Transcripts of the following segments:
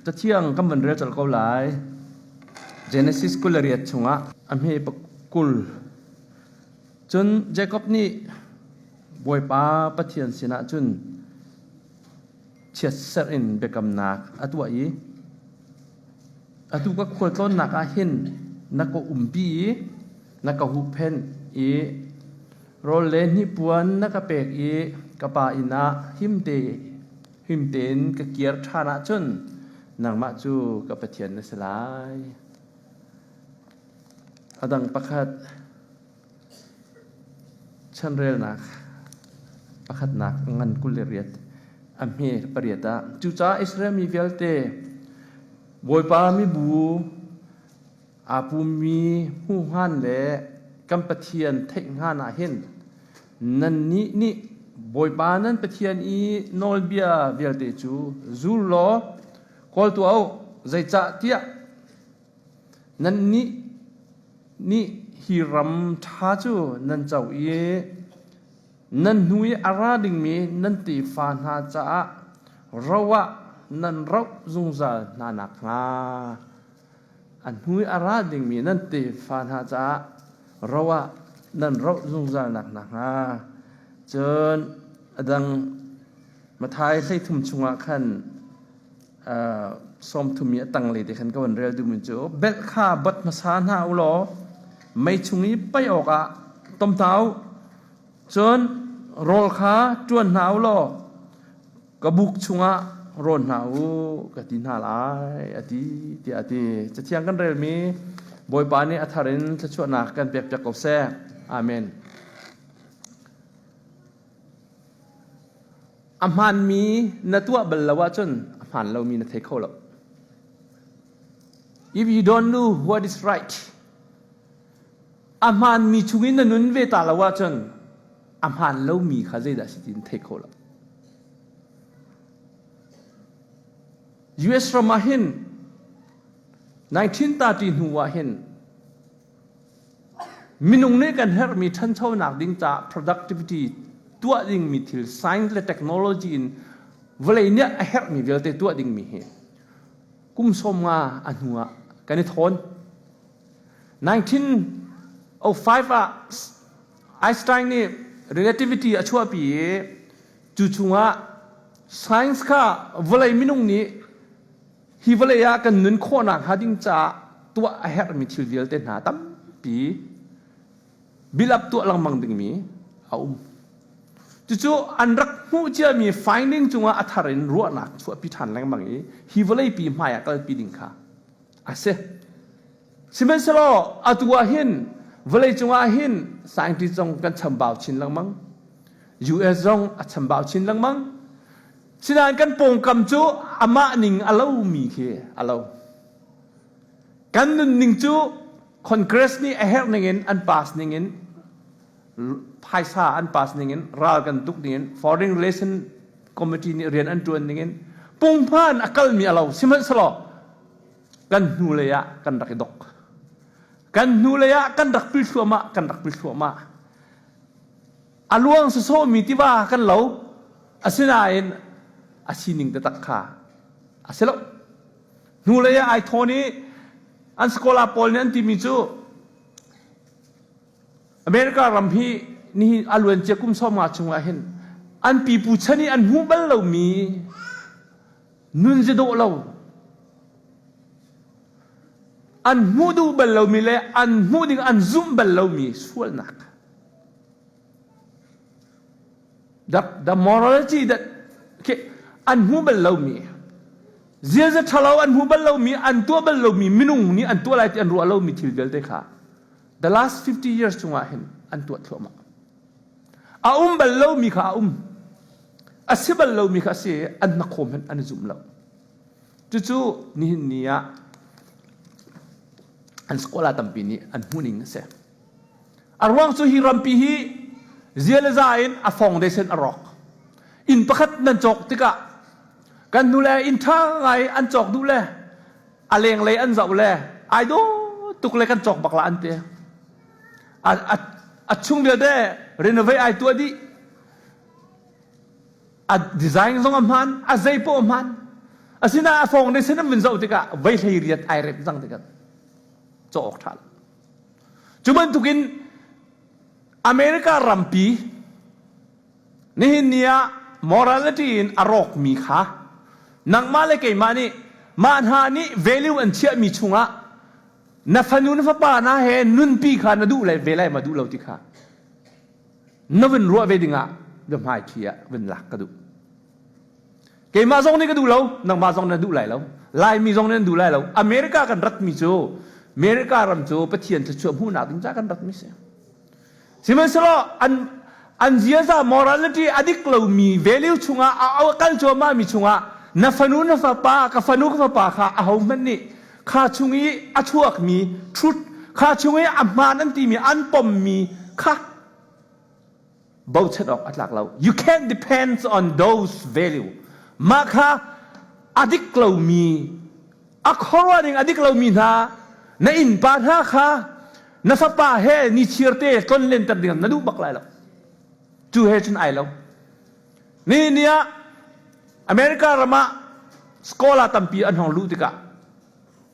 Cathiang kan van rel colh ko lai. Genesis 28 chungah a hme pakul. Cun Jacob nih Bawipa Pathian sinah cun chiatserh in biakamnak a tuah i atu ka khualtlawnnak ah hin na ka umpi i na ka huhphenh i rawl le hnipuan na ka pek i ka pa inn ah himte him tein ka kir ṭhan ahcun nangmah cu ka Pathian na si lai. A dang pakhat chanrelnak pakhatnak ngan 28 a hme pariat ah cucaah Israel mi vialte Bawipa mibu aa pummi hmuhhngan le kan Pathian theihhngan ah hin nannih nih Bawipa nan Pathian i nawlbia vialte cu zul law kawl tuah u, zeicahtiah nannih nih hi ram ṭha cu nan co i nan hnu i a ra dingmi nan tefa hna caah ro ah nan roh zungzal hna nakhnga. A hnu i a ra dingmi nan tefa hna caah ro ah nan roh zungzal nak hnga. Cun a dang Matthai 13 chungah khan sawmthum i a tanglei te khan ka van rel duhmi cu belh kha bot hmasa hna u law mei chung i paih awkah tom hna u. Cun rawl kha ṭuan hna u law ka buk chungah rawn hna u ka ti hna lai a ti tiah a ti. Cathiang kan relmi Bawipa nih a thar in thluachuahnak kan pekpiak ko seh. Amen. A hmaanmi na tuah bal lo ahcun a hmaan lomi na thei kho lo. If you don't know what is right, a hmaanmi chungin na nun ve ta lo ahcun a hmaan lomi kha zeidah si ti na thei kho lo. US ram ah hin 1930 hnu ah hin minung nih kan herhmi ṭhanchonak ding caah productivity tuah dingmi thil science le technology in vawlei nih a herhmi vialte tuah dingmi hi kum 50 a hnu ah kan i thawn. 1905 ah Einstein nih relativity a chuahpi i cu chungah science kha vawlei minung nih hi vawlei ah kan nun khawhnak hnga ding caah tuah a herhmi thil vialte hna tampi build up tuah lengmang dingmi a um. Cucu an rak hmuh ciami finding cungah a thar in ruahnak chuahpi ṭhan lengmang i hi vawleipi hmai ah kalpi ding kha a si. Sihmanhsehlaw atu ah hin vawleicung ah hin scientist zong kan chambau chin lengmang. US zong a chambau chin lengmang. Sinain kan pawngkam cu amah ning a lomi khi a lo. Kan nunning cu Congress nih a herh ning in an pass ning in phaisa an pass ning in ral kan tuk ning in foreign relation committee nih rian an ṭuan ning in punghman a kalmi a lo. Sihmanhsehlaw kan hnulei ah kan rak i dok. Kan hnulei ah kan rak pil thluahmah, kan rak pil thluahmah. A luang sawsawhmi tiva kan lo. Asinain a sining taktak kha a si lo. Hnulei ah ai thawn i an scholar pawl nih an timi cu America ram hi nihin a luancia kum 50 chungah hin an pipu chan i an hmuh bal lomi nun dawh lo an hmuh duh bal lomi le an hmuh ding an zumh bal lomi sualnak the, the morality that okay, an hmu bal lomi ziaza ṭhalo an hmu bal lomi an tuah bal lomi minung nih an tuah lai ti an ruah lomi thil vialte kha the last 50 years chungah hin an tuah thluahmah A um bal lomi kha a um. A si bal lomi kha a si an hnakhaw hmanh an i zum lo. Cucu nihin ni ah an scholar tampi nih an hmuhning a si. A ruang cu hi rampi hi zia le za in a foundation a rawk. Inn pakhat nan cawk tikah kan hnule inn ṭha ngai an cawk duh le a lenglei an zoh le ai dawh tuk le kan cawk bak la an ti. A, a, a chung vialte renovate ai tuah dih. A design zong a hmaan, a zei poh a hmaan. Asinain a foundation an vun zoh tikah vei hlei riat ai rem cang tikah cawk awk ṭha lo. Cu bantukin America rampi nihin ni ah morality in a rawkmi kha nangmah le keimah nih mah hna nih value an chiahmi chungah na fanu na fapa hna he nunpi kha na duh lai ve lai ma duh lo ti kha na vun ruah ve dingah biahmaiṭhi ah vun lak ka duh. Keimah zong nih ka duh lo, nangmah zong na duh lai lo. Laimi zong nih nan duh lai lo. America kan ratmi cu America ram cu Pathian thluachuah hmuhnak ding ca kan ratmi si. Sihmanhsehlaw an an ziaza morality a dik lomi value chungah a kal cuahmah mi chungah na fanu na fapa ka fanu ka fapa kha ahohmanh nih kha chung i a chuakmi truth kha chung i a hmaan an timi an pommi kha bochan awk a tlak lo. You can't depend on those value. Mah kha a dik lomi, a khuaruah ning a dik lomi hna, na innpa hna kha na fapa he nichiar te tlonlenter ding na duh bak lai lo. Cu he cun ai lo. Ni ni ah America ram ah scholar tampi an hong luh tikah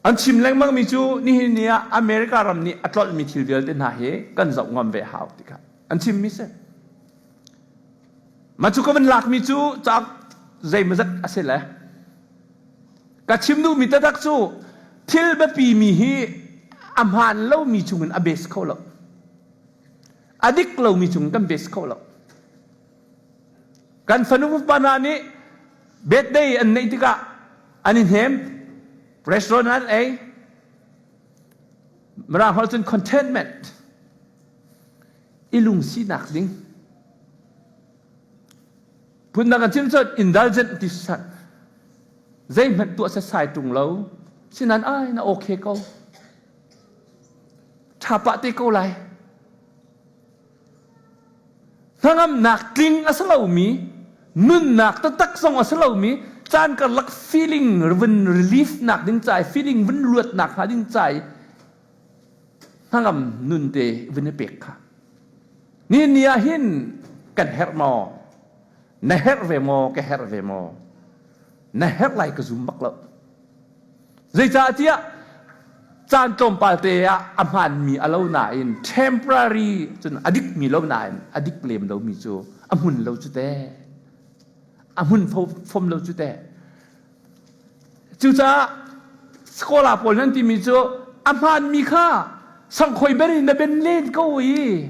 an chim lengmangmi cu nihin ni ah America ram nih a tlolhmi thil vialte hna hi kan zoh ngam ve hau tikah an chimmi si. Mah cu ka van lakmi cu cauk zeimawzat a si le ka chim duhmi taktak cu thil biapi mi hi a hmaan lomi chungin a base kho lo. A dik lomi chungin kan base kho lo. Kan fanu fapa hna nih birthday an neih tikah an i hnem, restaurant an ei. Mirang holh cun contentment i lungsinak ding. Phundang kan chim cun indulgent ti san. Zeihmanh tuah setsai ṭung lo. Sinan ai na okay ko. Ṭha pah te ko lai. Hnangamnak tling a si lomi, nunnak taktak zong a si lomi, caan karlak feeling vun relief nak ding ca i feeling vun luatnak hnga ding ca i hnangam nun te vun i pek kha. Ni ni ah hin kan herh maw? Na herh ve maw? Ka herh ve maw? Na herh lai ka zum bak lo. Zeicahtiah caan tlawmpal te ah a hmaanmi a lo nain temporary cun a dikmi lo nain a dik lem lomi cu a hmun lo cu te. A hmun fom lo cu te. Cucaah scholar pawl nan timi cu a hmaanmi kha sangkhoi ber in na ben len ko i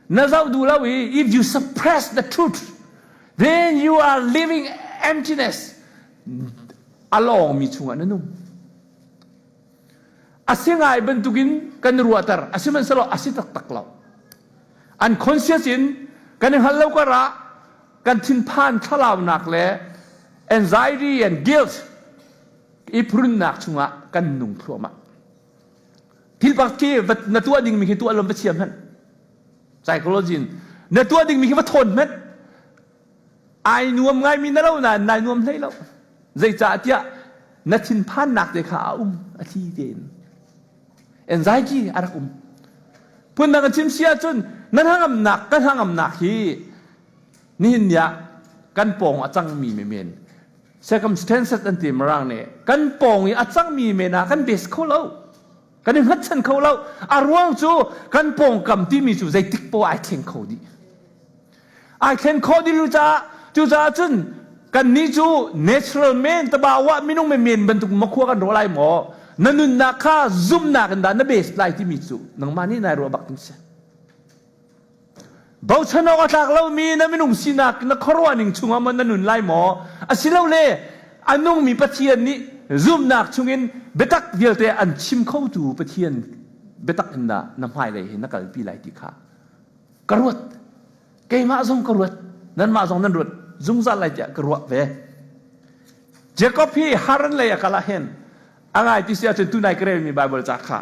na zoh duh lo i if you suppress the truth then you are living emptiness a lawngmi chungah na nung. A si ngai bantukin kan ruahter, a sihmanhsehlaw a si taktak lo. Unconscious in kan i hngalh lo karah kan thinphan thlalaunak le anxiety and guilt i phurunnak chungah kan nung thluahmah. Thil pakhat khi na tuah dingmi khi tuah lo va chia hmanh. Psychology in na tuah dingmi khi va thawn hmanh. Ai nuam ngaimi na lo nain nai nuam hlei lo. Zeicahtiah na thinphannak te kha a um a thli tein. Anxiety a rak um. Phundang kan chim si ahcun na hnangamnak kan hnangamnak hi nihin ni ah kan pawng a cangmi men circumstances an ti mirang nih kan pawng i a cangmi men ah kan base kho lo kan i hngatchan kho lo a ruang cu kan pawngkam timi cu zeitik poah ai thleng kho dih Ai thlen khawh dih caah cucaah cun kannih cu natural men tabawa minung men bantuk makhua kan rawh lai maw na nunnak kha zumhnak in dah na base lai timi cu nangmah nih nai ruah bak ding si bochan awk a tlak lomi na minung sinak na khuaruah ning chungah maw na nun lai maw asilole a nungmi Pathian nih zumhnak chungin biatak vialte an chim khotu Pathian biatak in dah na hmailei hi na kalpi lai ti kha ka ruat keimah zong ka ruat nanmah zong nan ruat zungzal lai tiah ka ruah ve Jacob hi Haran lei a kal ah hin a ngai ti si ahcun tunai ka relmi Bible ca kha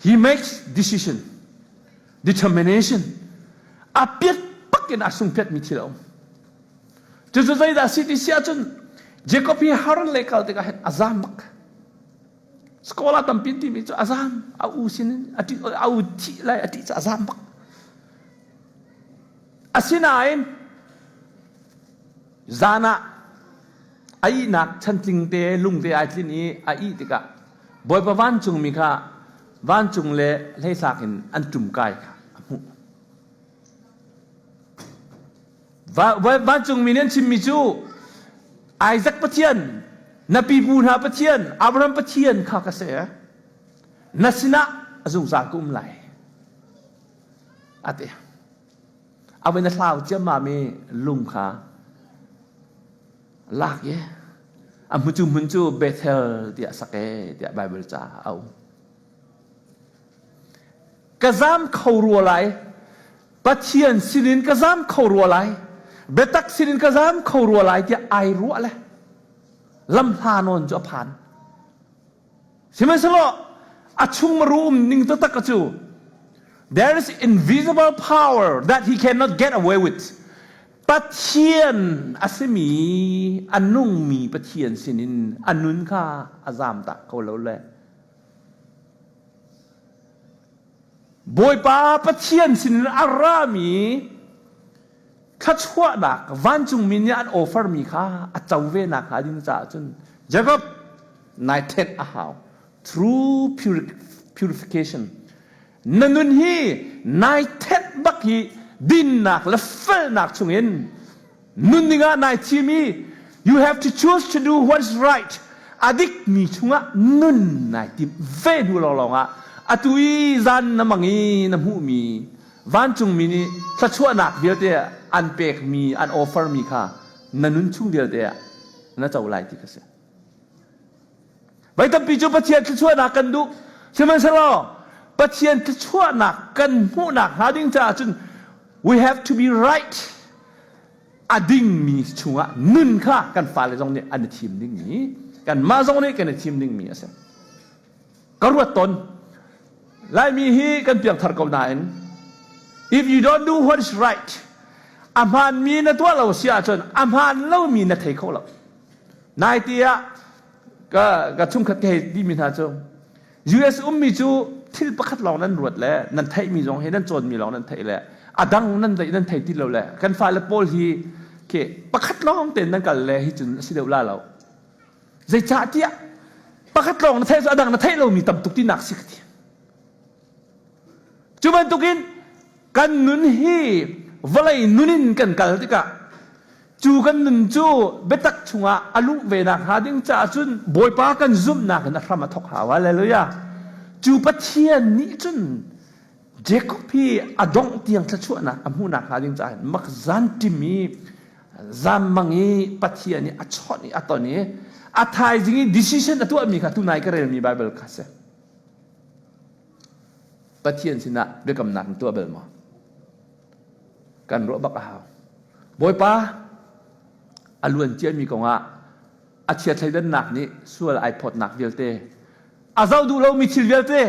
he makes decision determination a piat pak in a sung piatmi thil a um cucu zeidah si ti si ahcun Jacob hi Haran lei kal tikah hin a zam bak Scholar tampi timi cu a zam a u sin a ṭih a u thih lai a ṭih cu a zam bak. Asinain zan ah A ihnak chantling te lungte ai tlin i a ih tikah Bawipa vancungmi kha vancung le hleihlak in an ṭum kai kha a hmuh. Vancungmi nih an chimmi cu Isaac Pathian, na pipu hna Pathian, Abraham Pathian kha ka si. Na sinah a zungzal ka um lai. A ti. A voi na hlau ciammam i lung kha lak i a hmu cu hmun cu Bethel tiah sak e tiah Baibal ca a um. Ka zam kho rua lai. Pathian sinin ka zam kho rua lai. Biatak sinin ka zam kho rua lai tiah ai ruah le lam hla nawn cu a phan. Sihmanhsehlaw a chung maru um ning taktak cu there is invisible power that he cannot get away with. Pathian a simi a nungmi Pathian sinin a nun kha a zam tak ko lo le Bawipa Pathian sinin a rami thluachuahnak vancungmi nih an offermi kha a co ve nak hnga ding caah cun Jacob nai thenh a hau through purification na nun hi nai thenh bak hi dinnak le felnak chungin nun dingah nai thim i you have to choose to do what is right a dikmi chungah nun nai tim ve hnu lawnglawng ah atu i zan na mang i na hmuhmi vancungmi nih thluachuahnak vialte an pekmi an offermi kha na nun chung vialte ah na co lai ti kha si. Voi tampi cu Pathian thluachuahnak kan duh. Sihmanhsehlaw Pathian thluachuahnak kan hmuhnak hnga ding caah cun we have to be right. A dingmi chungah nun kha kan fale zong nih an i thim dingmi, kanmah zong nih kan i thim dingmi a si. Ka ruat tawn. Laimi hi kan piangthar ko nain if you don't do what is right a hmaanmi na tuah lo si ahcun a hmaan lomi na thei kho lo. Naite ah ka, ka chungkhat ka hei timi hna cu US ummi cu thil pakhat lawng nan ruat le nan theihmi zong hi nan cawnmi lawng nan theih le a dang nan nan thei ti lo le kan fale pawl hi ke pakhat lawng tein nan kal le hi cun a si deuh la lo. Zeicahtiah pakhat lawng na theih cu a dang na theih lomi tam tuk tinak si ka ti. Cu bantukin kan nun hi vawlei nun in kan kal tikah cu kan nun cu biatak chungah a luh ve nak hnga ding caah cun Bawipa kan zumhnak in a hram a thawk hau. Hallelujah. Cu Pathian nih cun Jacob hi a dongh tiang thluachuahnak a hmuhnak hnga ding caah mak zanṭim i zammang i Pathian i a chawnh i a ton i a thaizing i decision a tuahmi kha tunai ka relmi Bible kha si. Pathian sinah biakamnak na tuah bal maw? Kan ruah bak a hau. Bawipa a luan ciami kongah a chia thleidannak nih sual ai phawtnak vialte a zoh duh lomi thil vialte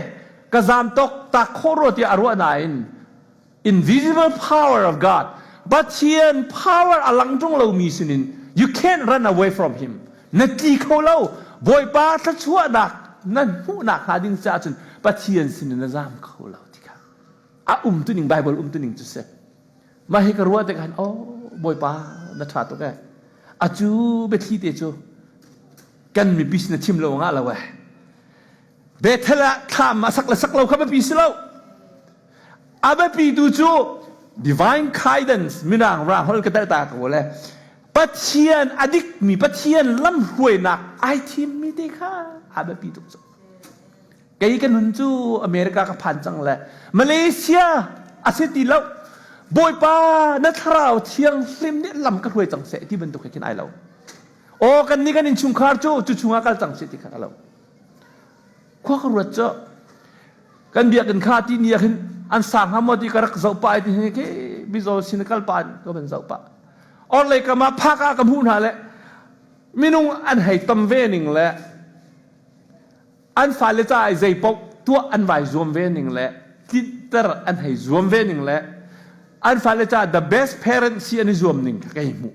ka zaam tawk tak khawh rua tiah a ruah nain invisible power of God Pathian power a lang ṭung lomi sinin you can't run away from him na tli kho lo Bawipa thluachuahnak na hmuhnak hnga ding caah cun Pathian sinin na zaam kho lo ti kha a umtuning Bible umtuning cu si Mah hi ka ruah tikah oh Bawipa na ṭha tuk eh. Acu biathli te cu kan mipi sin na chim lo ngah lo eh. Bethel ah thlam a sak le sak lo kha biapi si lo. A biapi tu cu divine guidance mirang rang hol ka tel ta ko le Pathian a dikmi Pathian lamhruainak ai thimmi te kha a biapi tuk cu. Kei ka nun cu America ka phan cang le Malaysia a si ti lo. Bawipa na thlarau thianghlim nih lam ka hruai cang seh ti bantuk he khin ai lo. Aw kan nih kan innchungkhar cu cu chungah kal cang seh ti kha a lo. Khua ka ruat cu kan biakinn kha ti ni ah khin an sang hnga maw ti ka rak zoh pah i ti hi khi mizaw sin kal pah in ka van zoh pah. Orlei kam ah phak ah ka hmuh hna le minung an hei tam ve ning le an fale caah i zeipaoh tuah an vai zuam ve ning le tlinter an hei zuam ve ning le an fale caah the best parent si an i zuam ning kha ka hei hmuh.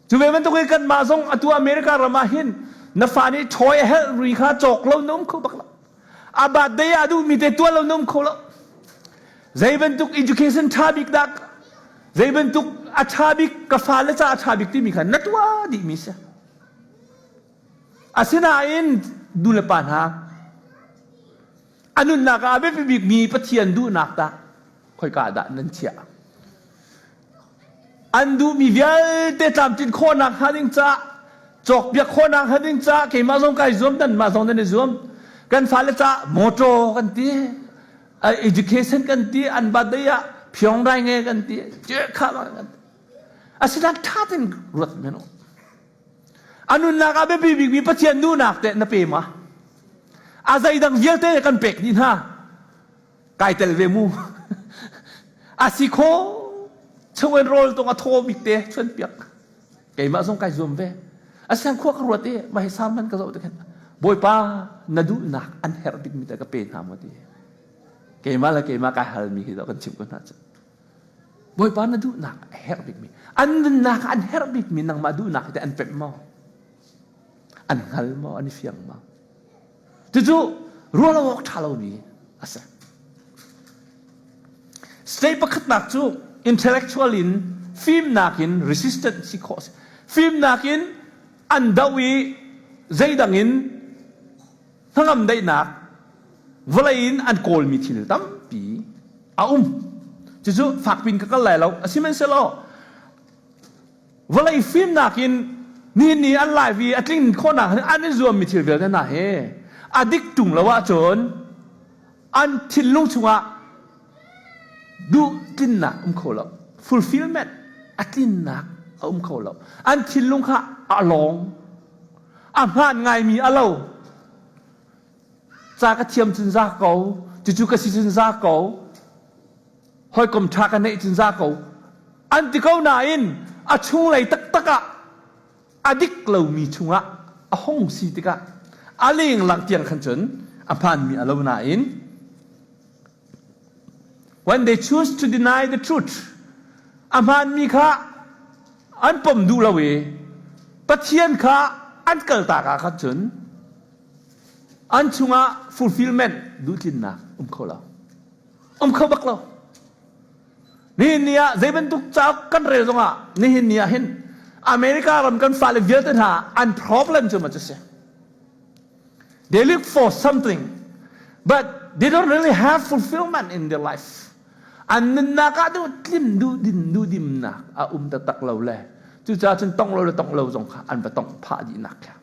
Cu ve bantuk in kanmah zong atu America ram ah hin na fa nih toy a helh rui kha cawk lo na um kho bak lo. A birthday ah duhmi te tuah lo na um kho lo. Zei bantuk education ṭha bik dah? Zei bantuk a ṭha bik ka fale ca a ṭha bik timi kha na tuah dihmi si. Asinain nu le pa hna a nunnak ah a biapi bikmi Pathian duhnak tah khoika dah nan chiah? An duhmi vialte tlamtlin khawhnak hnga ding caah cawkpiak khawhnak hnga ding caah keimah zong kai zuam nanmah zong nan i zuam. Kan fale caah motor kan ti, education kan ti, an birthday ah phiong rai nge kan ti, kha kan ti. Asinain ṭha tein ruat men u. A nunnak ah biapi bikmi Pathian duhnak teh na pe ma? A zeidang vialte kan pek dih hna. Kai tel ve mu. A si kho chungin rawl tung a thaw bik te chuan piak. Keimah zong kai zuam ve. Asian khua ka ruat i mah hi sermon ka zoh te khan Bawipa na duhnak an herh bikmi te ka pe hna maw ti. Keimah le keimah kai halmi hi kan chimh ko hna cu. Bawipa na duhnak a herh bikmi an nunnak an herh bikmi nangmah duhnak hi teh an pemh maw? An hngal maw? An i fiang maw? Cucu ruah lo awk ṭha lomi a si. State pakhatnak cu intellectual in fimnak in resistant si khawh a si. Fimnak in an doh i zeidang in hnangam daihnak vawlei in an kawlmi thil tampi a um. Cucu fakpin ka kal lai lo. Asihmanhsehlaw vawlei fimnak in nihin ni an live i a tlin khawhnak an i zuammi thil vialte hna hi a dik ṭung lo ahcun an thinlung chungah duh tlinnak um kho lo. Fulfillment a tlinnak a um kho lo. An thinlung kha a lawng. A hmaan ngaimi a lo. Ca ka thiam cun za ko, cucu ka si cun za ko, hawikom ṭha ka neih cun za ko. An ti ko nain a chunglei taktak ah a dik lomi chungah a hung si tikah a lenglang tiang khan cun a hmaanmi a lo nain when they choose to deny the truth a hmaanmi kha an pom duh lo i Pathian kha an kaltak ah khan cun an chungah fulfillment duhtlinnak um kho lo um kho bak lo nihin ni ah zei bantuk cauk kan rel zongah nihin ni ah hin America ram kan fale vialte hna an problem cu ma cu si they look for something but they don't really have fulfillment in their life An nunnak ah duh tlim duh din duh dimnak a um taktak lo le cucaah cun tongh lo le tongh lo zong kha an va tongh phah dihnak kha.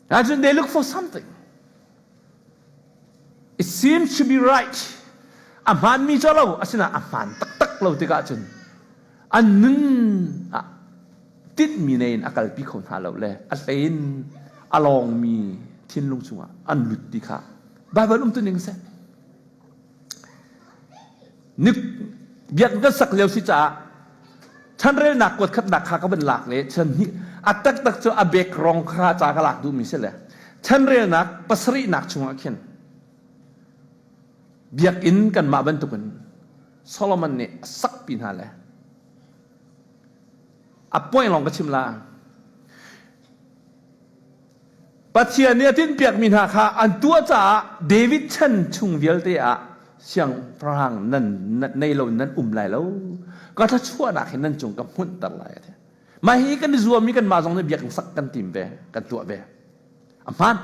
Ahcun they look for something. It seems to be right. A hmaanmi cu lo asinain a hmaan taktak lo tikah cun an nun ah tinhmi nei in a kalpi kho hna lo le a hlein a lawngmi thinlung chungah an lut ti kha Bible um tu ning seh. Biakinn kan sak lio si caah chanrelnak kuat khatnak kha ka van lak le chan hnih a taktak cu a bek rong kha ca ka lak duhmi si le chanrelnak pasarihnak chungah khin biakinn kanmah bantukin Solomon nih a sakpi hna le a point lawng ka chim la Pathian nih a tinhpiakmi hna kha an tuah caah David chan chung vialte ah siangpahrang nan nei lo nan um lai lo. Ka thluachuahnak hi nan cung ka hmunhter lai a ti. Mah hi kan i zuam i kanmah zong nih biakinn sak kan tim ve, kan tuah ve. A hmaan.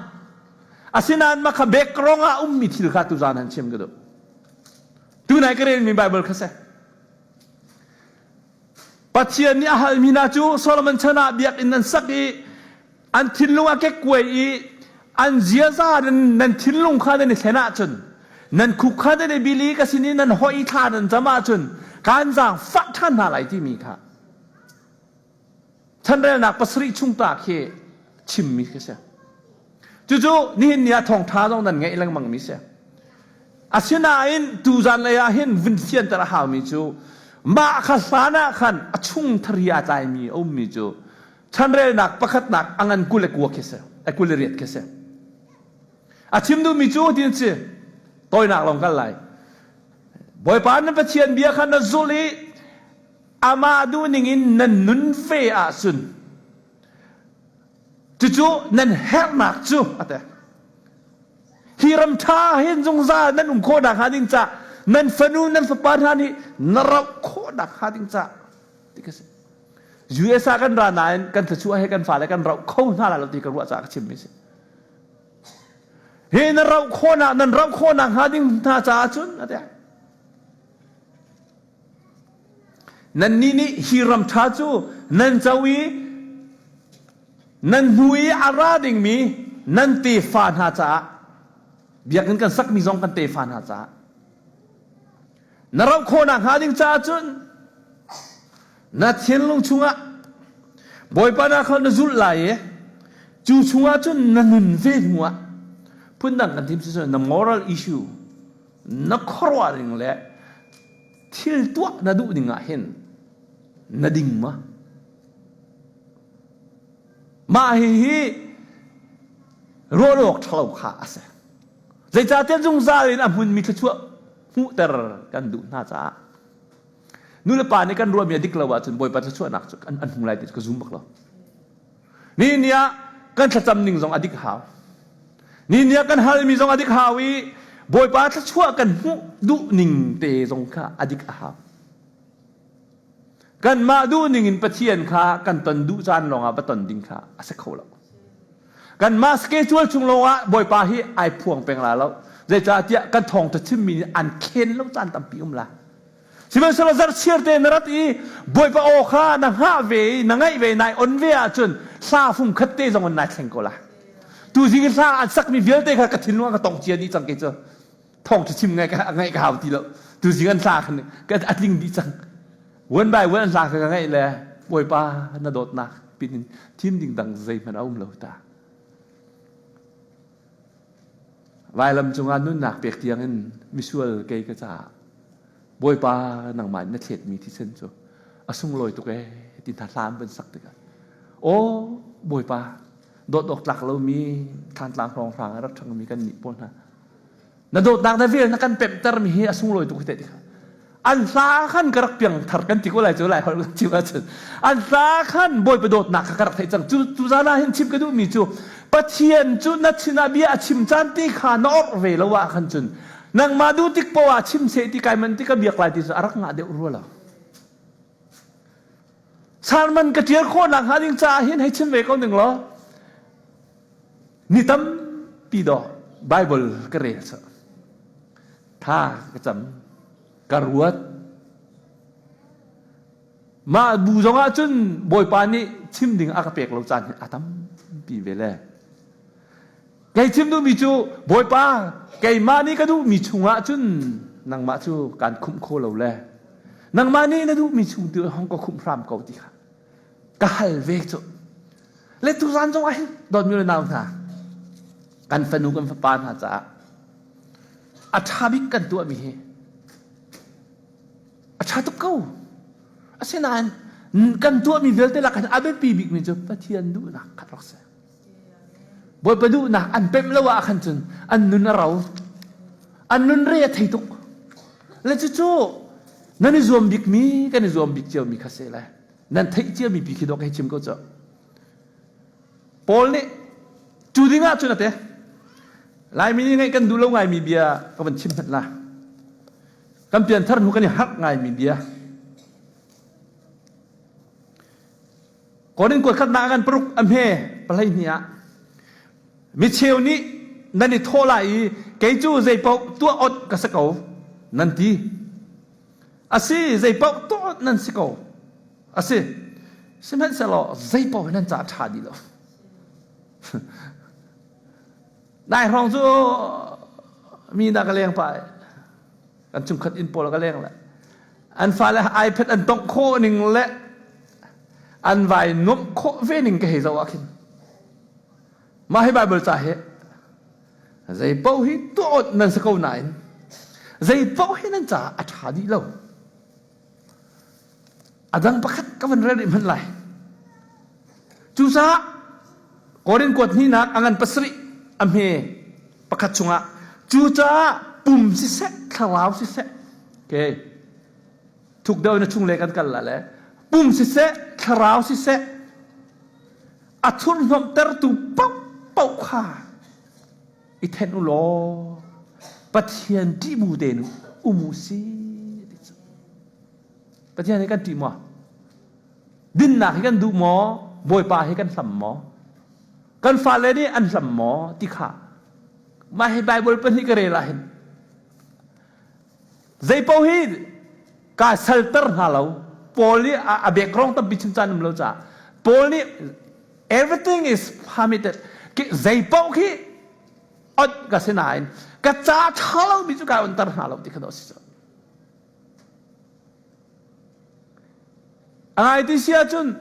Asinain mah kha background ah ummi thil kha tuzaan han chim ka duh. Tunai ka relmi Bible kha si. Pathian nih a halmi hna cu Solomon chan ah biakinn an sak i an thinlung a kekkuai i an ziaza nan, nan thinlung kha nan i thlen ahcun nan khuk kha nan i bil i ka sin i nan hoi i thla nan cam ahcun kaan zaangfah ṭhan hna lai timi kha chanrelnak pasarih chung ta khi chimmi khi si. Cucu nihin ni ah thawngṭha zong nan ngeih lengmangmi si. Asinain tuzan lei ah hin vun fianter a haumi cu mah kha hlan ah khan a chung thari aa tlaimi a ummi cu chanrelnak pakhatnak a ngan 29 khi si, a 28 khi si. A chim duhmi cu ti si, tawinak lawng kal lai. Bawipa na Pathian bia kha na zulh i amah duhning in nan nun ve ahcun cucu nan herhnak cu a ti. Hi ram ṭha hin zungzal nan um khawh nakhnga ding ca. Nan fanu nan fapa hna nih na rauh khawhnak hnga ding ca ti ka si. US ah kan ra nain kan thluachuah he kan fale kan rauh kho hna lai lo ti ka ruah caah ka chimmi si. Hi na rauh khawhnak nan rauh khawhnak hnga ding hna caah cun a ti. Nannih nih hi ram ṭha cu nan co i nan hnu i a ra dingmi nan tefa hna caah biakinn kan sakmi zong kan tefa hna caah na rauh khawhnak hnga ding caah cun na thinlung chungah Bawipa na kha na zulh lai i cu chungah cun na nun ve hnuah phundang kan thim si na moral issue na khuaruah ning le thil tuah na duh ning ah hin na ding ma mah hihi ruah awk ṭhalo kha a si zeicahtiah zungzal in a hmunmi thluachuah hmuhter kan duh hna caah nu le pa nih kan ruahmi a dik lo ahcun Bawipa thluachuahnak cu an hmu lai ti cu ka zum bak lo Ni ni ah kan thlacam ning zong a dik hau. Ni ni ah kan halmi zong a dik hau i Bawipa thluachuah kan hmuh duh ning te zong kha a dik a hau. Kanmah duh ning in Pathian kha kan ton duh caan lawngah va ton ding kha a si kho lo. Kanmah schedule chung lawngah Bawipa hi ai phuang peng la lo. Zeicahtiah kan thawngtha chimmi nih an khen lo caan tampi um la. Sihmanhsehlaw zarhchiar te na rat i Bawipa aw kha na hngah ve i na ngaih ve i nai on ve ahcun hla fung khat te zong in nai thleng ko lai. Tuzing i hla an sakmi vialte kha ka thinlung ah ka tong cia dih cang kei cu. Thawngṭha chim ngaih ka ngaih ka hau ti lo. Tuzing an hla khan ka a tling dih cang. One by one an hla kha ka ngaih le Bawipa na dawtnak pin in thim ding dang zeihmanh a um lo ta. Vailam cungah nunnak pek tiangin misual kei ka caah Bawipa nangmah in na thletmi thisen cu a sunglawi tuk ee ti hna hla an van sak tikah aw Bawipa dawt awk tlak lomi thlantlang hrawnghrang a rak ṭhangmi kan nih pawl hna na dawtnak na vel na kan pemhtermi hi a sunglawi tuk hi teh tikah an hla khan ka rak piang thar kan ti ko lai cu lai holh kan chim ahcun an hla khan bawipa dawtnak kha ka rak theih cang cu tu zan ah hin chim ka duhmi cu pathian cu na sinah bia a chim caan ti kha na orh ve lo ah khan cun nangmah duh tik poah chim seh ti kai man ti ka biak lai ti cu a rak ngah deuh rua lo sermon ka tial khawh nak hnga ding caah hin hei chim ve ko ning law ni tampi dawh Bible ka rel sa Tha ka cam. Ka ruat. Mah bu zongah cun Bawipa nih chim ding a ka pek lo caan hi a tampi ve le. Kei chim duhmi cu Bawipa keimah nih ka duhmi chungah cun nangmah cu kaan khumh kho lo le nangmah nih na duhmi chung tu hong ka khumh hram ko ti kha ka hal ve cu. Le tuzan zong ah hin dawtmi le nau hna kan fanu kan fapa hna caah a ṭha bik kan tuahmi hi a ṭha tuk ko. Asinain kan tuahmi vialte lak hin a biapi bikmi cu Pathian duhnak kha rak si. Bawipa duhnak an pemh lo ah khan cun an nun a ro. An nun re a thei tuk. Le cucu nan i zuam bikmi kan i zuam bik ciomi kha si le nan theih ciami pi khi dawh ka hei chim ko cu. Paul nih cu ding ah cun a te Laimi nih ngaih kan duh lo ngaimi bia ka van chim hmanh la. Kan pianthar hnu kan i harh ngaimi bia. Korin kuat khatnak kan paruk a hme pahlei hni ah micheu nih nan i thawh lai i kei cu zeipaoh tuah ot ka si ko nan ti. Asi zeipaoh tuah nan si ko. Asi. Sihmanhsehlaw zeipaoh hi nan ca ṭha dih lo. Nai hrawng cu mi na ka leng pah kan chungkhat inn pawl ka leng le an fale iPad an tongh khawh ning le an vai nuamh khawh ve ning ka hei zoh ah khin mah hi Bible ca hi zei paoh hi tuah nan si ko nain zei paoh hi nan caah a ṭha dih lo A dang pakhat ka van rel rih hmanh lai. Cucaah Korin kuat hnihnak a ngan pasarih a hme pakhat chungah cucaah pum siseh thlarau siseh okay thuk deuh in a chung le kan kal la le pum siseh thlarau siseh a thurhnomhtertu paohpaoh kha i then u law Pathian ṭih bu tein u. Um u si ti cu. Pathian hi kan ṭih maw? Dinnak hi kan duh maw? Bawipa hi kan hlam maw? Kan fale nih an hlam maw? Ti kha mah hi Bible pahnih ka rel ah hin zeipaoh hi ka salter hna lo. Paul nih a background tampi chim caan um lo caah Paul nih everything is permitted zeipaoh khi onh ka si nain ka ca ṭha lomi cu kai onter hna lo ti kha dawh si cu. A ngai ti si ahcun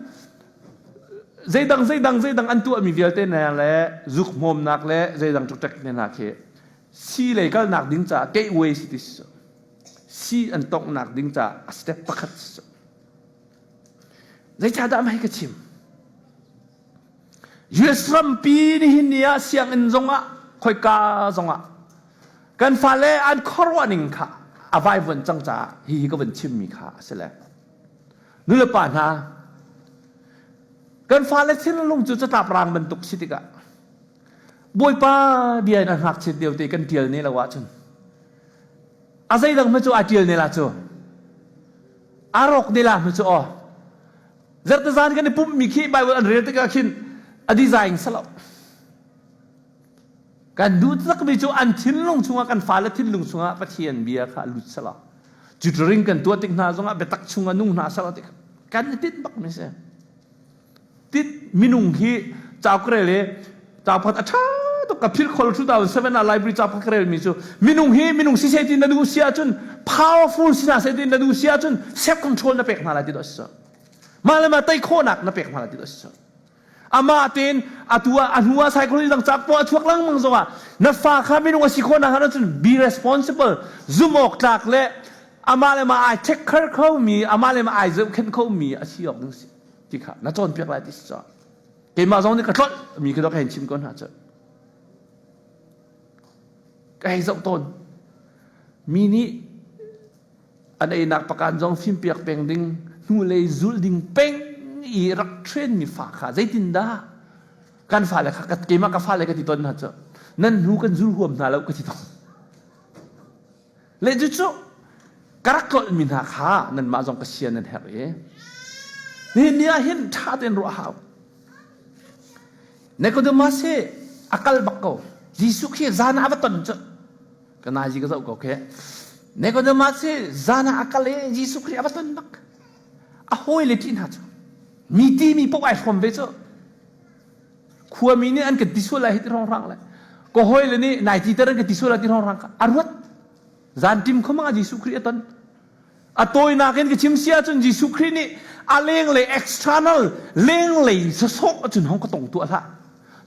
zeidang zeidang zeidang an tuahmi vialte hna le zuk hmawmnak le zeidang ṭukṭek hna khi si lei kalnak ding caah gateway si ti si si an tonghnak ding caah a step pakhat si Zeicahdah mah hi ka chim? US rampi nihin ni ah sianginn zongah khoika zongah kan fale an khuaruah ning kha a vaivuan cang caah hihi ka vun chimmi kha a si le nulepa hna kan fale thinlung cu catlap rang bantuk si tikah Bawipa bia in a ngakchiat lio te kan tial ne lo ahcun a zeidang hme cu a tial ne la cu a rawk ne la hme cu aw Zarhtezan kan i pumhmi khi Bible an rel tikah khin a design salo. Kan duh takmi cu an thinlung chungah kan fale thinlung chungah Pathian bia kha lut salo. Tutoring kan tuah tik hna zongah biatak chungah nung hna salo tik kan i tinh bak mi si. Tit minung hi cauk rel i cauk a ṭha tuk ka philh khol 2007 ah library cauk ka rel mi cu minung hi minung si seh ti na duh si ahcun powerful si hna seh ti na duh si ahcun self control na pek hna lai ti dawh si mah le mah tei khawhnak na pek hna lai ti dawh si amah tein atu ah a hnu ah psychology dang cauk poah a chuak lengmang zongah na fa kha minung a si khawh nak ahcun be responsible zum awk tlak le amah le mah ai take care kho mi amah le mah ai zohkhenh kho mi a si awk ding si ti kha na cawnpiak lai ti si caah keimah zong nih ka tlolh mi khi ka hei chim ko hna cu ka hei zoh tawn mi nih an einak pakan zong fimpiak peng ding hnulei zulh ding peng i rak train mi fa kha zeitindah kan fale kha keimah ka fale ka ti tawn hna cu nan hnu kan zul huam hna lo ka ti tawn Le cucu ka rak tlolhmi hna kha nanmah zong ka sia nan herh i nihin ni ah hin ṭha tein ruah hau. Nicodemus hi a kal bak ko. Jesuh khi zan ah a va ton cu. Ka nazi ka zoh ko khi. Nicodemus hi zan ah a kal i Jesuh Khrih a va ton bak. A hawile ṭih hna cu. Mi ti mi paoh ai hrawm ve cu. Khuami nih an kan ti sual lai hi ti hrawnghrang le ka hawile nih nai titer an ka ti sual lai ti hrawnghrang kha a ruat. Zanṭim khuamang ah Jesuh Khrih a ton. A tawinak in ka chim si ahcun Jesuh Khrih nih a lenglei external lenglei sawsawh ahcun hong ka tong tuah hlah.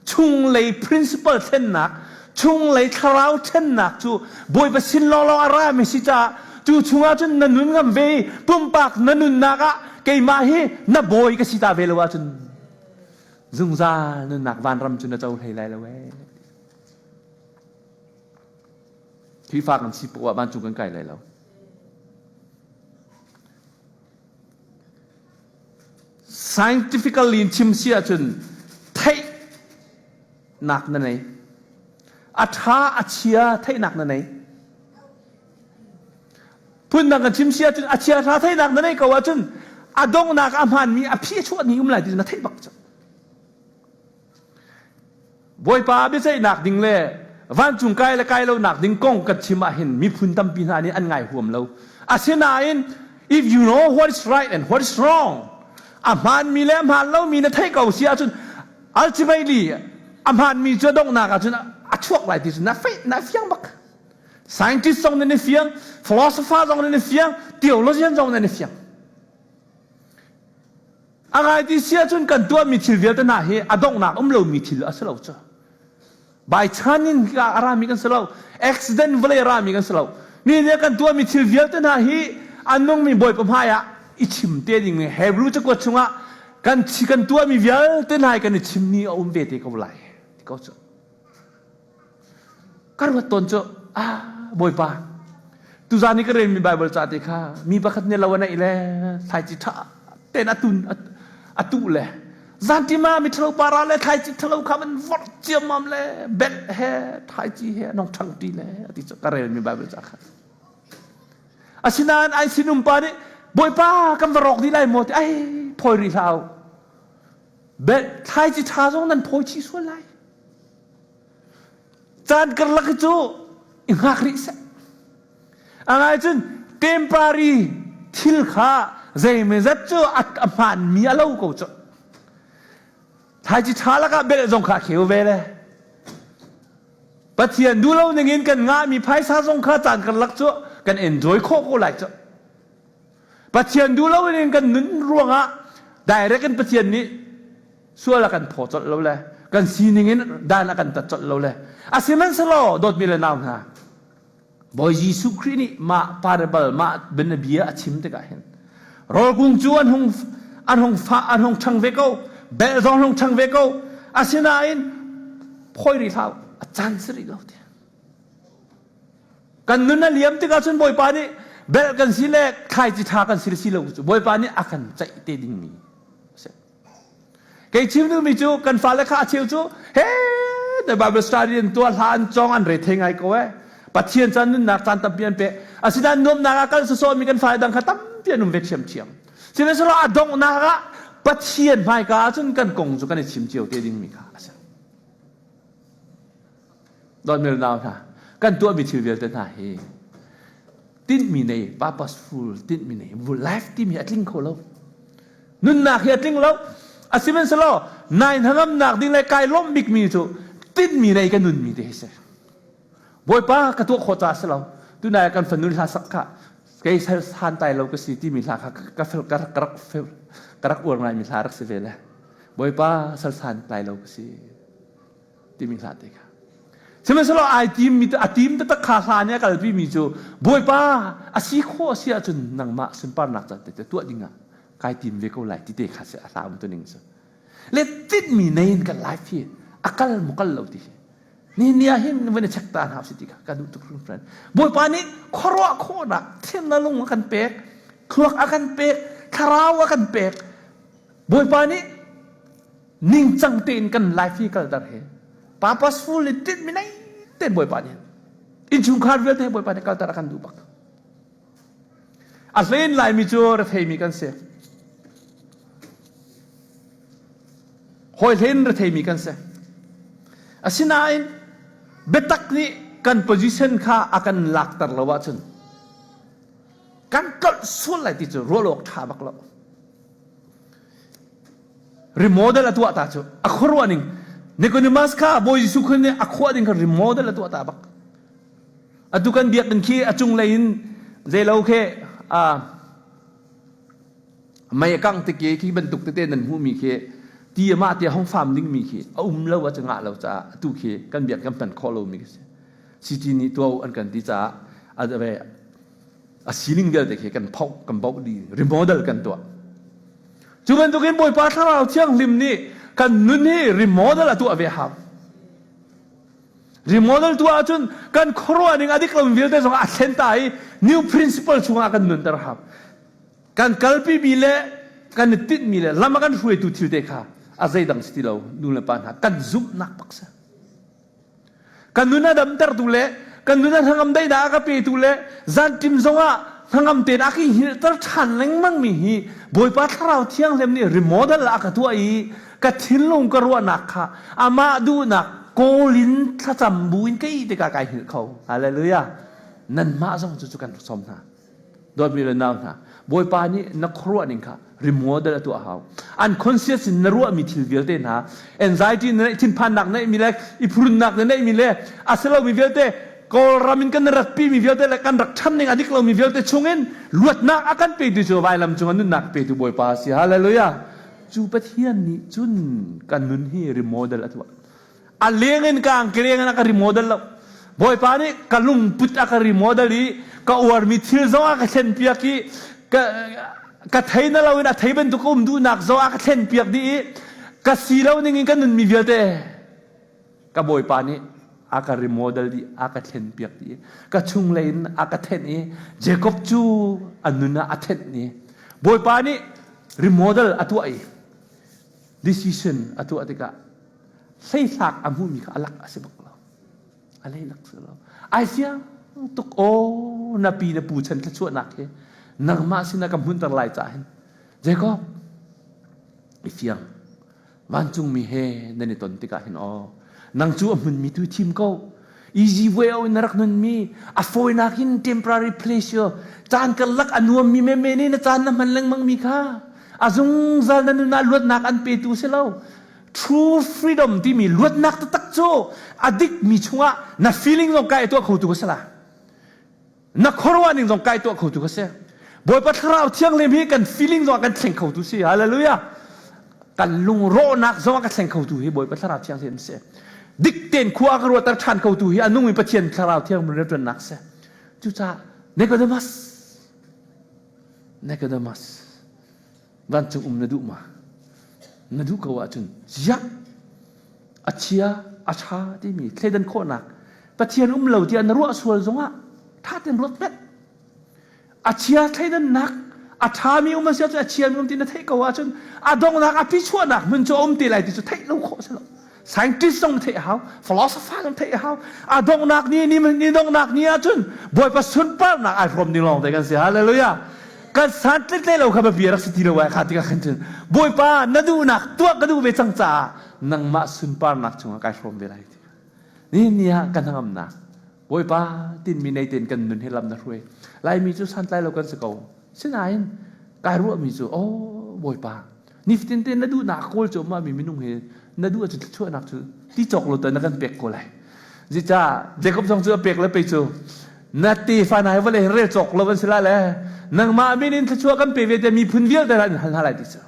Chunglei principle thlennak, chunglei thlarau thlennak cu Bawipa sin lawnglawng a rami si caah cu chungah cun na nun ngam ve i pumpak na nunnak ah keimah hi na bawi ka si ta ve lo ahcun zungzal nunnak vanram cu na co hlei lai lo ee. Khrihfa kan si poah vancung kan kai lai lo. Scientifically in chim si ahcun theihnak na nei. A ṭha a chia theihnak na nei. Phundang kan chim si ahcun a chia ṭha theihnak na neih ko ahcun a donghnak a hmaanmi a phi a chuahmi um lai ti na theih bak cu. Bawipa biaceihnak ding le vancung kai le kai lonak ding kong kan chim ah hin miphun tampi hna nih an ngai huam lo. Asinain if you know what is right and what is wrong a hmaanmi le a hmaan lomi na theih ko si ahcun ultimately a hmaanmi cu a donghnak ahcun a chuak lai ti cu na na fiang bak. Scientist zong nan i fiang, philosopher zong nan i fiang, theologian zong nan i fiang. A ngai ti si ahcun kan tuahmi thil vialte hna hi a donghnak um lomi thil a si lo cu. By chan in a rami kan si lo. Accident vawlei a rami kan si lo. Mi nih kan tuahmi thil vialte hna hi a nungmi Bawipa hmai ah i chim te ding Hebrew cakuat chungah kan kan tuahmi vialte hna hi kan i chimmi a um ve te ko lai ti ko cu. Ka ruat tawn cu ah Bawipa tuzaan i ka relmi Bible ca te kha mi pakhat nih lo a neih le thlaici ṭha tein a tun a tuh le zanṭim ah miṭhalo para le thlaici ṭhalo kha van vorh ciammam le belh he thlaici he nong ṭhangṭi le a ti cu ka relmi Bible ca kha. Asinain an sinum pa nih Bawipa kan va rawk dih lai maw ti ai phawi rih hlah u. Belh thlaici ṭha zong nan phawi chih sual lai. Caan karlak hi cu i hngak rih seh. A ngai cun temporary thil kha zeimawzat cu a hmaanmi a lo ko cu. Thlaici ṭha lakah belh zong kha a kheu ve le. Pathian duh lo ningin kan ngahmi phaisa zong kha caan karlak cu kan enjoy khawh ko lai cu. Pathian duh lo in kan nun ruangah direct in Pathian nih sual a kan phaw colh lo le kan sining in dan a kan tat colh lo le asihmanhsehlaw dawtmi le nau hna Bawi Jesuh Khrih nih mah parable mah bianabia a chim tikah hin rawlkung cu an hung an hung fa an hung ṭhang ve ko bel zong hung ṭhang ve ko asinain phawi rih hlah a caan si rih lo ti kan nun a liam tikah cun Bawipa nih bel kan si le thlaici ṭha kan si le si lo cu Bawipa nih a kan ceih te dingmi a si. Kei chim duhmi cu kan fale kha a cheu cu he the Bible study an tuah hla an cawng an re thei ngai ko eh. Pathian caan nunnak caan tampi an pek. Asinain nuamnak ah kal sawsawhmi kan fale dang kha tampi an um ve ṭhiamṭhiam. Sihmanhsehlaw a donghnak ah Pathian hmaika ahcun kan kong cu kan i chim cio te dingmi kha a si. Dawtmi le nau hna, kan tuahmi thil vialte hna hi tinhmi nei, purposeful tinhmi nei, life timi a tling kho lo. Nunnak hi a tling lo. Asihmanhsehlaw nai hnangamnak ding le kai lawmh bikmi cu tinhmi nei ka nunmi te hi si. Bawipa ka tuah khawh caah si lo. Tunai kan fanu hla sak kha kei san tai lo ka si timi hla kha ka ka ka rak ka rak uar ngaimi hla rak si ve le. Bawipa salsan tai lo ka si. Timi hla te kha. Sihmanhsehlaw ai tim mi a tim taktak kha hla nih a kalpi mi cu Bawipa a si khawh a si ahcun nangmah sunparnak ca te tuah ding ah kai tim ve ko lai ti te kha si a hla um tu ning cu. Le tinhmi nei in kan life hi a kal maw kal lo ti hi. Ni ni ah hin van i check ta hna si ti kha ka duh tuk hringhran. Bawipa nih khuaruah khawhnak thiamnak lung a kan pek, thluak a kan pek, thlarau a kan pek. Bawipa nih ningcang tein kan life hi kalter hi purposeful in tinhmi nei tein Bawipa nih innchungkhar vialte hi Bawipa nih kalter a kan duh bak. A hlein Laimi cu retheimi kan si. Hawi hlein retheimi kan si. Asinain biatak nih kan position kha a kan lakter lo ahcun kan tlolh sual lai ti cu ruah awk ṭha bak lo. Remodel a tuah ta cu a khuaruah ning Nicodemus kha Bawi Jesuh Khrih nih a khuah ding kha remodel a tuah ta bak. Atu kan biakinn khi a cunglei in zeilo khi mei a kang tik i khi bantuk tete nan hmuhmi khi ti amah ti a hong fam dingmi khi a um lo a ngah lo caah atu khi kan biak kan hman khawh lomi khi si. City nih tuah an kan ti caah a sining vialte khi kan phoh kan boh dih remodel kan tuah. Cu bantukin Bawipa Thlarau Thianghlim nih kan nun hi remodel a tuah ve hau. Remodel tuah ahcun kan khuaruah ning a dik lomi vialte zong a thlen ta i new principle chungah kan nunter hau. Kan kalpimi le kan i tinhmi le lam a kan hruaitu thil te kha a zeidang si ti lo nu le pa hna kan zumhnak bak si. Kan nun a damtertu le kan nun a hnangam daihnak a ka petu le zanṭim zongah hnangam tein a ka hngilhter ṭhan lengmangmi hi Bawipa Thlarau Thianghlim nih remodel a ka tuah i ka thinlung ka ruahnak kha amah duhnak kawl in thlacam bu in ka ih tikah kai hngilh kho. Hallelujah. Nanmah zong cu cu kan sawm hna. Dawtmi le nau hna, Bawipa nih na khuaruah ning kha remodel a tuah hau. Unconscious in na ruahmi thil vialte hna, anxiety na neih, thinphannak na neihmi le i phurunnak na neihmi le a si lomi vialte, Kawlram in kan ratpimi vialte le kan rak ṭhan ning a dik lomi vialte chungin luatnak a kan petu cu vailam cungah nunnak petu Bawipa a si. Hallelujah. Cu Pathian nih cun kan nun hi remodel a tuah. A leng in ka angkeleng in a ka remodel lo. Bawipa nih ka lungput a ka remodel i ka uarmi thil zong a ka thlenpiak i ka ka thei na loin a thei bantuk ka um duhnak zong a ka thlenpiak dih i ka si lo ning in ka nunmi vialte ka Bawipa nih a ka remodel dih a ka thlenpiak dih ka chunglei in a ka thenh i Jacob cu a nun ah a thenh i Bawipa nih remodel a tuah i decision a tuah tikah hleihlak a hmuhmi kha a lak a si bak lo. A leilak si lo. Ai fiang. tuk aw na pi na pu chan thluachuahnak hi nangmah sinah ka hmunter lai caah hin Jacob i fiang vancungmi he nan i ton tikah hin aw nang cu a hmunmi tu thim ko easy way in na rak nunmi a fawinak in temporary pleasure caan karlak a nuammi menmen in na caan na hman lengmang mi kha a zungzal na nun ah luatnak an petu si lo true freedom timi luatnak taktak cu a dikmi chungah na feeling zong kai tuah khotu ka si la na khuaruah ning zong kai tuah khotu ka si Bawipa thlarau thianghlim hi kan feeling zong kan thleng khotu si hallelujah kan lungrawhnak zong ka thleng khotu hi Bawipa thlarau thianghlim si dik tein khua ka ruahter ṭhan khotu hi a nungmi Pathian thlarau thianghlim rianṭuannak si cucaah Nicodemus Nicodemus vancung um na duh ma na duh ko ahcun ziah a chia a ṭha timi thleidan khawhnak Pathian um lo tiah na ruah sual zongah ṭha tein ruat hmet a chia thleidannak a ṭhami um a si ahcun a chiami um ti na theih ko ahcun a donghnak a pichuahnak hmun cu a um te lai ti cu theih lo khawh si lo scientist zong theih a hau philosopher zong theih a hau a donghnak ni ni ni donghnak ni ahcun Bawipa sunparnak ai hrawm ding lawng te kan si hallelujah kan santlit lo kha biapi rak si ti lo ai kha tikah khan cun Bawipa na duhnak tuah ka duh ve cang caah nangmah sunparnak chungah kai hrawm ve lai ti ni ni ah kan hnangamnak Bawipa tinmi nei tein kan nun hi lam na hruai Laimi cu santlai lo kan si ko sinain kai ruahmi cu oh Bawipa nifatin te na duhnak kawl cu ma mi minung hi na duh ahcun thluachuahnak cu ti cawk lo ta na kan pek ko lai zica Jacob zong cu a pek le pei cu na tefa na hi vawlei rel cawk lo an si la le nangmah min in thluachuah kan pe ve te miphun vialte in hal hna lai ti cu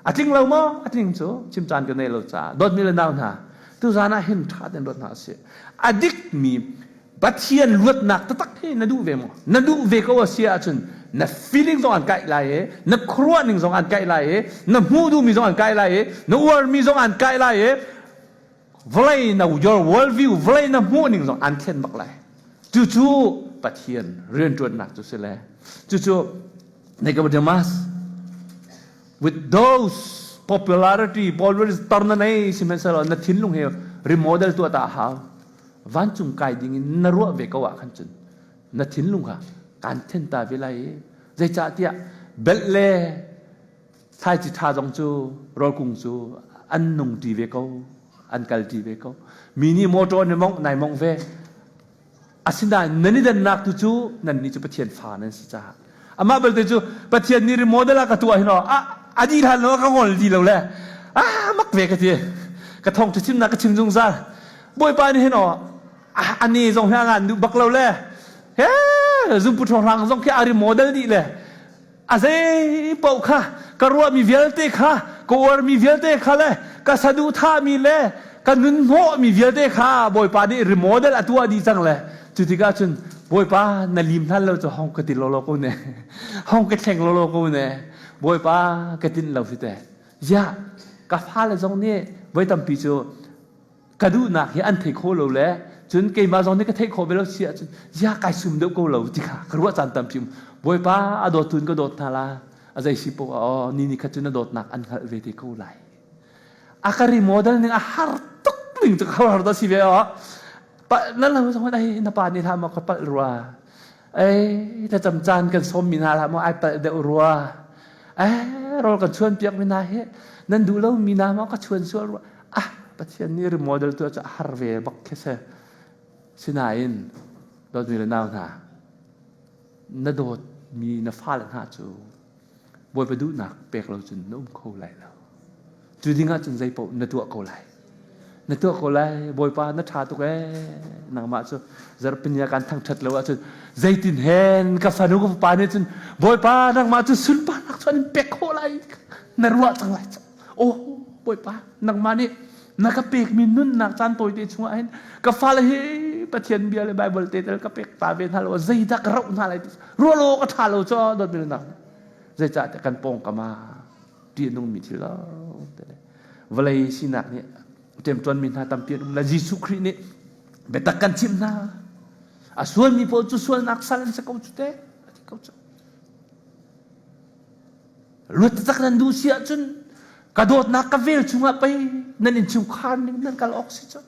a tling lo maw a tling cu chim caan ka nei lo caah dawtmi le nau hna tuzan ah hin ṭha ten ruat hna usih a dik mi Pathian luatnak taktak hi na duh ve maw? Na duh ve ko a si ahcun na feeling zong an kaih lai i na khuaruah ning zong an kaih lai i na hmuh duhmi zong an kaih lai i na uarmi zong an kaih lai i vawlei na your world view vawlei na hmuh ning zong an thlen bak lai. Cucu Pathian rianṭuannak cu si le cucu Nicodemus with those popularity popularity tar na nei sihmanhsehlaw na thinlung hi remodel tuah ta a hau. Vancung kai ding in na ruah ve ko ah khan cun na thinlung kha kaan then ta ve lai i zeicahtiah belh le thlaici ṭha zong cu rawlkung cu an nung ṭi ve ko an kal ṭi ve ko mi nih motor an i mongh nai mongh ve asinain nan i dannak tu cu nannih cu Pathian fa nan si caah amah belte cu Pathian nih remodel ah ka tuah hin a a dih hlan lo ka ngol di lo le ah mak ve ka ti ka thong chimnak ka chim zungzal Bawipa nih hin aw a ne zong hi a ngan duh bak lo le he zumpu ṭhawng zong khi a remodel dih le a zei paoh kha ka ruahmi vialte kha ka uarmi vialte kha le ka saduhthahmi le ka nun hnawhmi vialte kha Bawipa nih remodel a tuah dih cang le cu tikah cun Bawipa na lim hlan lo cu hong ka ti lawlaw ko ne hong ka thleng lawlaw ko ne Bawipa ka tinh lo si te ziah ka fale zong nih voi tampi cu ka duhnak hi an thei kho lo le cun keimah zong nih ka theih khawh ve lo si ahcun ziah kai sum deuh ko lo ti kha ka ruah caan tampi um Bawipa a dawt in ka dawt hna la a zei si poah aw ni ni khat cu na dawtnak an hngalh ve te ko lai a ka remodel ning a har tuk ning cu har da si ve aw pa na lo zong ai na pa nih hlah maw ka palh rua ei thlacam caan kan sawm mi hna hlah maw ai palh deuh rua eh rawl kan chuan piak mi hna hi nan duh lo mi hna maw ka chuan sual rua ah Pathian nih remodel tu cu a har ve bak khi si sinain dawtmi le nau hna na dawtmi na fale hna cu Bawipa duhnak pek lo cun na um kho lai lo cu dingah cun zei paoh na tuah ko lai na tuah ko lai Bawipa na ṭha tuk ee nangmah cu zarhpini ah kan thangṭhat lo ahcun zeitin hen ka fanu ka fapa nih cun Bawipa nangmah cu sunparnak cu an in pek khawh lai na ruah cang lai oh Bawipa nangmah nih na ka pekmi nunnak caan tawite chungah hin ka fale hi Pathian bia le Bible te tel ka pek ta ve hna lo zeidah ka roh hna lai ti ruah lo ka ṭha lo cu dawtmi nak zeicah tiah kan pawngkam ah ṭih a nungmi thil lo vawlei sinak nih ṭemṭuanmi hna tampi an um le Jesuh Khrih nih biatak kan chimh hna a sualmi pawl cu sualnak sal an si ko cu te a ti ko cu luat taktak nan duh si ahcun ka dawtnak ka vel chungah pei nan innchungkhar ning nan kal awk si cu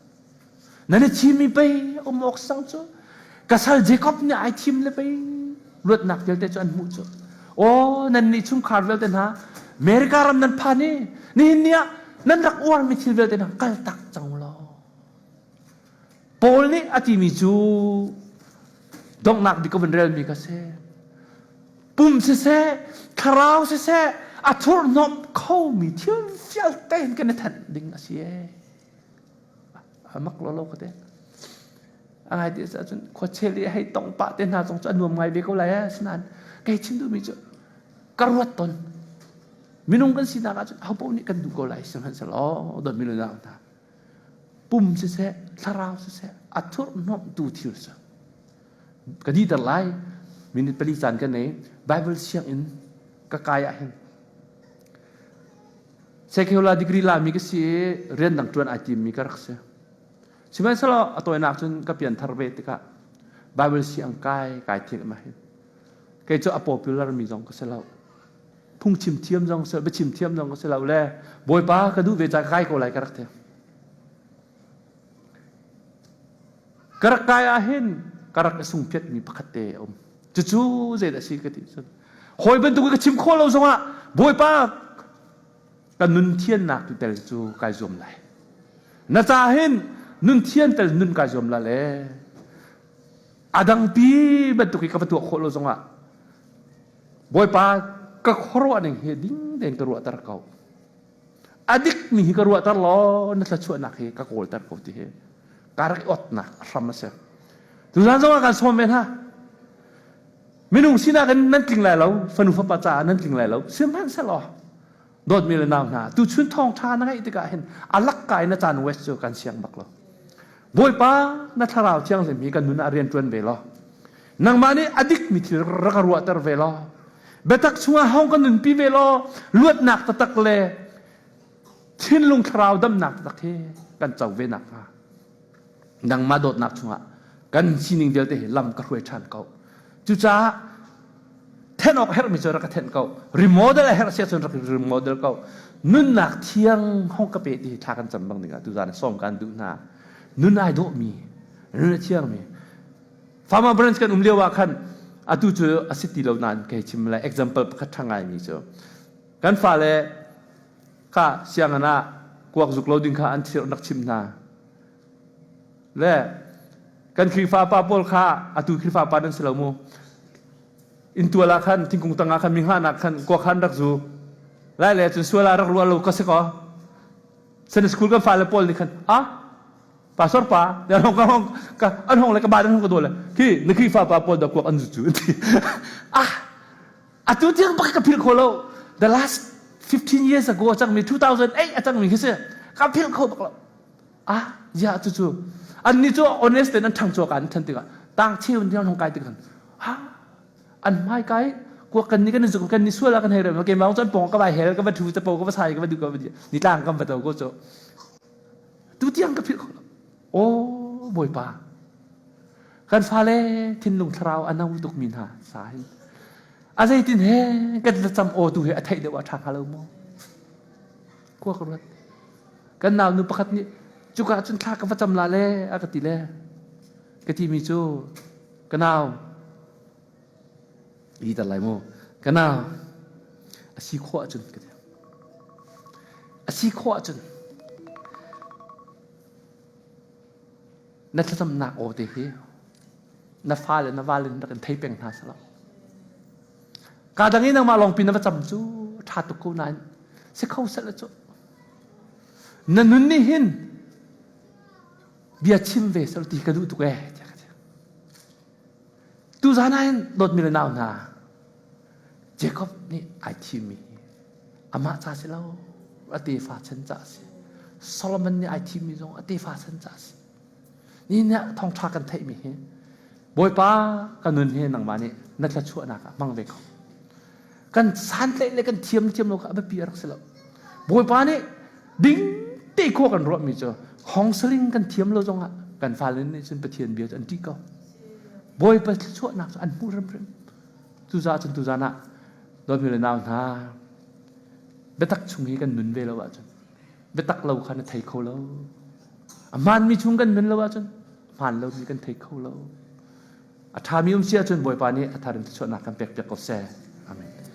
nan i thimmi pei um awk sang cu. Ka sal Jacob nih ai thim le pei luatnak vialte cu an hmuh cu. Aw nan nih chungkhar vialte hna America ram nan phan i nihin ni ah nan rak uarmi thil vialte hna kal tak cang law. Paul nih a timi cu donghnak bik ka vun relmi ka si. Pum siseh, thlarau siseh, a thurhnawmh khomi thil vialte in kan i thenh ding a si ee. A mak lo lo ka te. A ngai ti cun khuachel i hei tong pah te hna zong cu a nuam ngai ve ko lai ee. Asinain kei chim duhmi cu ka ruat ton. Minung kan sinak ahcun ahopaoh nih kan duh ko lai sihmanhsehlaw dawtmi le nau hna pum siseh thlarau siseh a thurhnawmhtu thil cu ka diter lai minute pali caan ka nei Bible sianginn ka kai ah hin secular degree lami ka si i rian dang ṭuan ai timmi ka rak si sihmanhsehlaw a tawinak cun ka pianthar ve tikah Bible siang kai kai thil ma hin kei cu a popular mi zong ka si lo phungchim thiam zong si biachim thiam zong ka si lo le Bawipa ka duh ve ca kai ko lai ka rak ti ka rak kai ah hin ka rak i sungphiat mi pakhat te a um cucu zeidah a si ka ti cun hawi bantuk ka chim khawh lo zongah Bawipa ka nun thiannak tu tel cu kai zuam lai na ca hin nun thian tel nun kai zuam la le a dangpi bantuk i ka va tuah khawh lo zongah Bawipa ka khuaruah ning hi ding tein ka ruahter ko. A dik mi hi ka ruahter law na thluachuahnak hi ka kawlter ko ti hi ka rak i otnak a hram a si. Tuzan zong ah kan sawm ve hna. Minung sinak in nan tling lai lo, fanu fapa caah nan tling lai lo. Sihmanhsehlaw dawtmi le nau hna tuchun thawngṭha na ngaih tikah hin a lakka in na caan west cu kan siang bak lo. Bawipa na thlarau thianghlim hi kan nun ah rian ṭuan ve law nangmah nih a dikmi thil rak ka ruahter ve law biatak chungah hong kan nunpi ve law luatnak taktak le thinlung thlarau damnak taktak hi kan co ve nakhnga nangmah dawtnak chungah kan sining vialte hi lam ka hruai ṭhan ko cucaah then awk herhmi cu rak ka thenh ko remodel a herh sia cun rak remodel ko nunnak thiang hong ka pe ti thla kan cam bang dingah tuzan sawm kan duh hna nun ai dawhmi nun a thiangmi Farmer branch kan um lio ah khan atu cu a si ti lo nain kei chim lai example pakhat ṭha ngaimi cu kan fale kha sianginn ah kuak zuk lo ding kha an thir rak chim hna le kan Khrihfa pa pawl kha atu Khrihfa pa nan si lo mu intual ah khan thingkung tang ah khan mi hngahnak khan kuak khan rak zu lai le cun sual ah rak ruah lo ka si ko Sunday school kan fale pawl nih khan ah pastor pa an hong ka hong ka an hong le ka ba an hong ka dol khi na Khrihfa pa pawl da kuak an zu cu ah atu tiang bak ka philh kho lo the last 15 years ago a cangmi 2008 a cangmi khi si ka philh kho bak lo ah ya cu cu an ni cu honest ten an ṭhang chuak an ṭhan tikah tang cheu in hong kai tikhan ha an hmai kai kuak kan ni kan zuk kan ni sual ah kan hei rem ke maung chan pong ka vai hel ka va thu chapo ka va sai ka va du ka va ni tlang kam va to ko chu tu tiang ka philh kho lo o bawipa kan fale thinlung thlarau a no tuk mi hna sa hin a zeitin he kan thlacam aw tu he a theih deuh ah ṭha hnga lo maw khua ka ruat kan nau nu pakhat nih cuka cun thla ka va cam la le a ka ti le ka ti mi cu ka nau i tar lai mu ka nau a si khawh ahcun ka ti a si khawh ahcun na thlacamnak aw te hi na fale na vale rak in thei peng hna selaw ka dang i nangmah lawngpi na va cam cu ṭha tuk ko nain si kho seh cu na nun nih hin bia chim ve sel ti ka duh tuk ee tiah ka ti tuzan ah hin dawtmi le nau hna Jacob nih ai thimmi amah ca si lo a tefa chan ca a si Solomon nih ai thimmi zong a tefa chan ca a si Ni nih thawngṭha kan theihmi hi Bawipa ka nun hi nangmah nih na thluachuahnak ah hmang ve ko. Kan santlaih le kan thiam thiam lo kha a biapi a rak si lo. Bawipa nih ding te khua kan ruahmi cu counseling kan thiam lo zongah kan fale nih cun Pathian bia cu an ṭih ko. Bawipa thluachuahnak cu an hmuh hrimhrim. Cucaah cun tuzan ah dawtmi le nau hna biatak chung hi kan nun ve lo ahcun biatak lo kha na thei kho lo. A hmaanmi chung kan nun lo ahcun hmaan lomi kan thei kho lo. A ṭhami um si ahcun Bawipa nih a thar in thluachuahnak kan pekpiak ko seh.